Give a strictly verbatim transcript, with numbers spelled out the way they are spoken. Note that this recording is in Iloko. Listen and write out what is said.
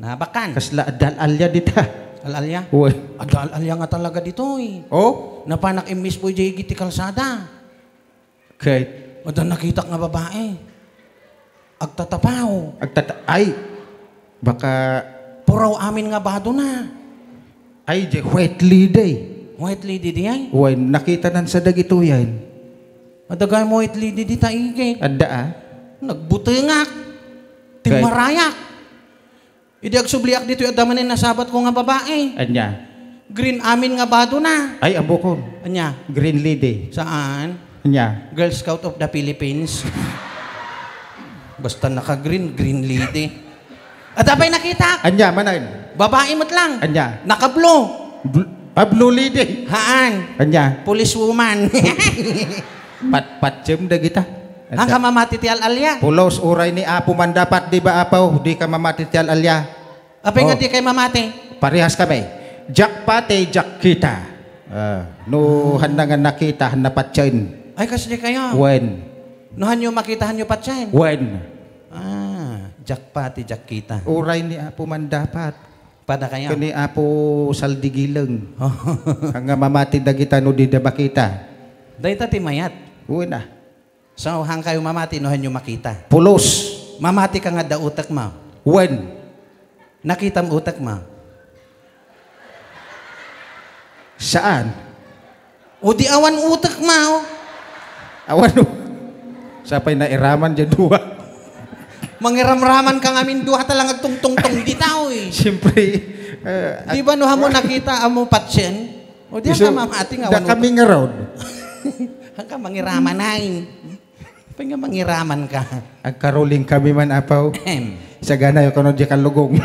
Nabakan. Kasla adda al-alia dita. Al-alia? Uy. Adda al-alia nga talaga ditoy. Oh? Napanak immisbo idiay iti kalsada. Ket? Adda nakitak nga babae. Agtatapaw. Agtata-, ay, baka puraw amin nga badona. Ay, di, white lady. White lady diay? Wen, nakitanan sa dagitoy ay. Adda gayam white lady dita igid. Adda, ah? Nagbutengak. Kay timmarayak. Idi agsubliak ditoy, adda manen nasabatko nga babae. Anya? Green amin nga badona. Ay, ammokon. Anya? Green lady. Saan? Anya? Girl Scout of the Philippines. Basta naka-green, green lady. Adda pay nakitak. Anya, manen? Babae met lang. Anya? Naka-blue. Bl-, ah, blue lady. Haan. Anya? Police woman. Patpatsem dagita. Haan ka mamati ti al-alia? Pulos, uray ni Apo Mandapat, di ba, Apo? Di ka mamati ti al-alia. Apay nga Oh. di kay mamati? Parehas kami. Jack Pati, Jack Kita. Ah, no, hanna nga nakita, hanna patsen. Ay, kasdi kayo. Wen. No, hanyo makita, hanyo patsen. Wen. Ah, Jack Pati, Jack Kita. Uray ni Apo Mandapat. Pada kayo? Kani Apo Saldigileng. Nga mamati dagita no di da makita. Dayta ti mayat. Wen, ah. So, haan kayo mamati no hanyo makita. Pulos. Mamati ka nga da utek mo. Wen. Nakitam utek mo. Saan? O di awan utek mo. Awan. Sapay nairaman diay dua. Mangiramraman ka ngamin dua ta lang agtungtungtong dita, oy. Siyempre, eh, Di ba no hamo nakita, amo patsen? O di Isu-, ka mamati nga da awan kami utek. Nga raw. Hangka mangiraman ay. Apay nga mangiraman ka? Agkaruling kami man, Apo. Ahem. Sagana yo kano di kalugong.